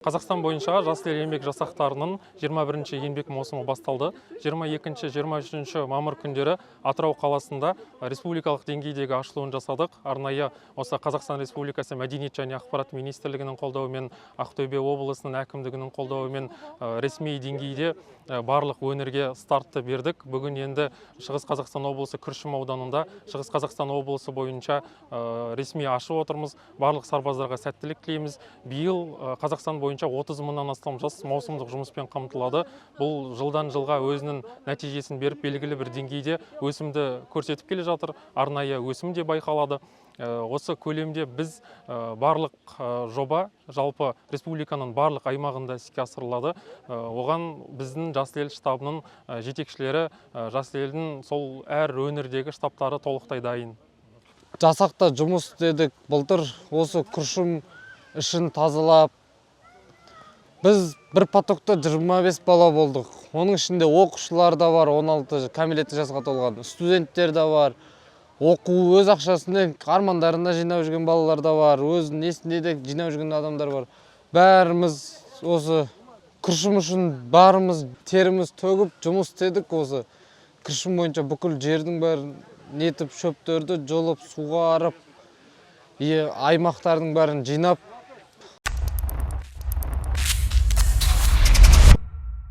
Қазақстан бойынша «Жасыл ел» еңбек жасақтарының 21 еңбек маусымы басталды. 22-23 мамыр күндері Атырау қаласында республикалық деңгейдегі ашылуын жасадық. Арнайы осы Қазақстан Республикасы Мәдениет және ақпарат министрлігінің қолдауымен, Ақтөбе облысының әкімдігінің қолдауымен ресми деңгейде барлық өңірге стартты бердік. Бүгін енді Шығыс Қазақстан облысы Күршім ауданында Шығыс Қазақстан облысы бойынша ресми ашып отырмыз. Барлық сарбаздарға сәттілік тілейміз. Биыл Қазақстан бойынша 30 мыңнан астам жас маусымдық жұмыспен қамтылады. Бұл жылдан жылға өзінің нәтижесін беріп, белгілі бір деңгейде өсімді көрсетіп келе жатыр. Арнайы өсім де байқалады. Осы көлемде біз барлық жоба жалпы республиканың барлық аймағында іске асырылады. Оған біздің «Жасыл ел» штабының жетекшілері, «Жасыл елдің» сол әр өңірдегі штабтары толықтай дайын. Жасақта жұмыс істедік. Былтыр осы күршім ішін тазалап, біз бір потокта 25 бала болдық. Оның ішінде оқушылар да бар, 16 кәмелеттік жасқа толған студенттер де бар, оқу өз ақшасымен армандарында жинап жүрген балалар да бар, өзінің несінде де жинап жүрген адамдар бар. Бәріміз осы күршім үшін барымыз теріміз төгіп жұмыс істедік. Осы күршім бойынша бүкіл жердің бәрін нетіп, шөптерді жұлып, суғарып, аймақтардың бәрін жинап.